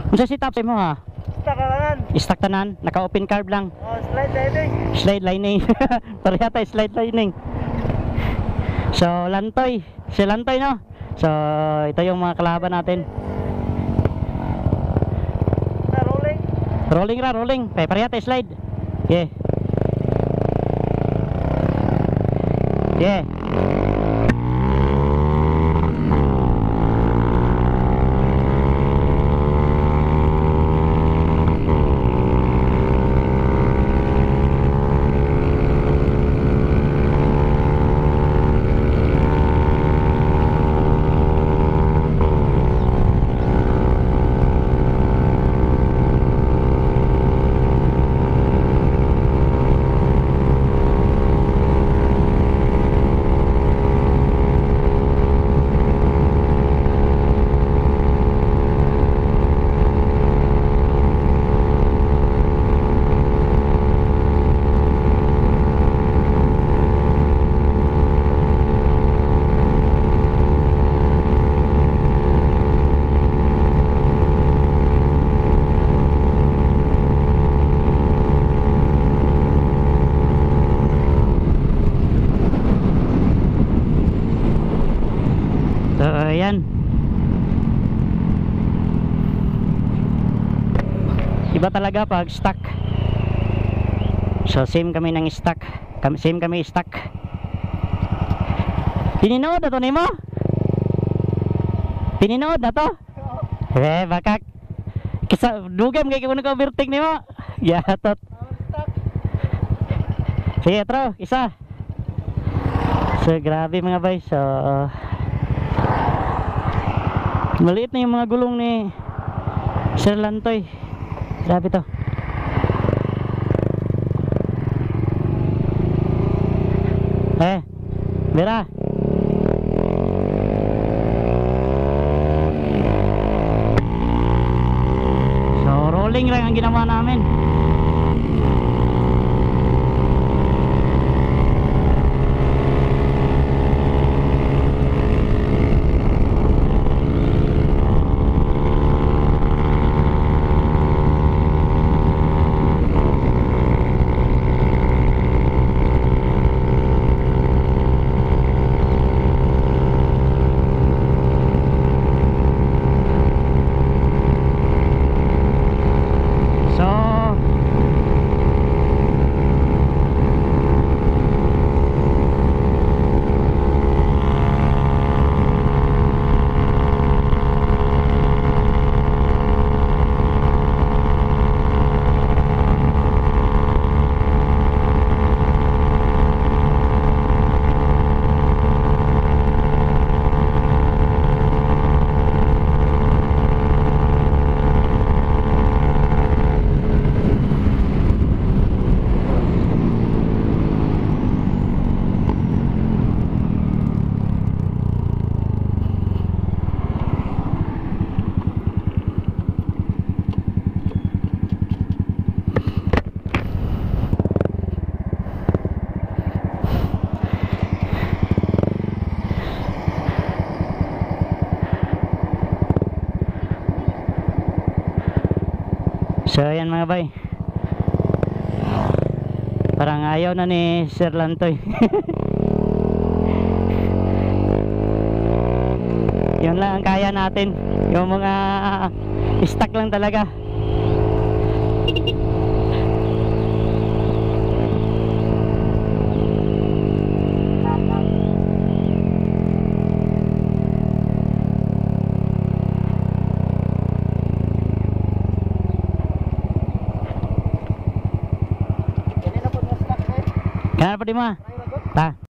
Unsa setup mo ha? Takalan. Stock tanan, naka-open carb lang. Oh, slide lining. Slide lining. Pareha tayo slide lining. So, Lantoy. Si Lantoy, no? So, ito yung mga kalaban natin. Na rolling. Rolling ra, rolling. Pareha tayo slide. Yeah. Yeah. So, ayan. Iba talaga pag stock. So, same kami ng stock. Same kami stock. Pininood na to nimo? Pininood na to? Baka kisa dugam kay kuno ka overtake nimo. Yatot. Sige, tro, isa. So, grabe mga boys. So, maliit na yung mga gulong ni Sir Lantoy. Grabe to. Bera. So, rolling lang ang ginawa namin. So ayan mga bay, parang ayaw na ni Sir Lantoy. Yun lang ang kaya natin, yung mga stock lang talaga. Kaya pa di mo? Ta.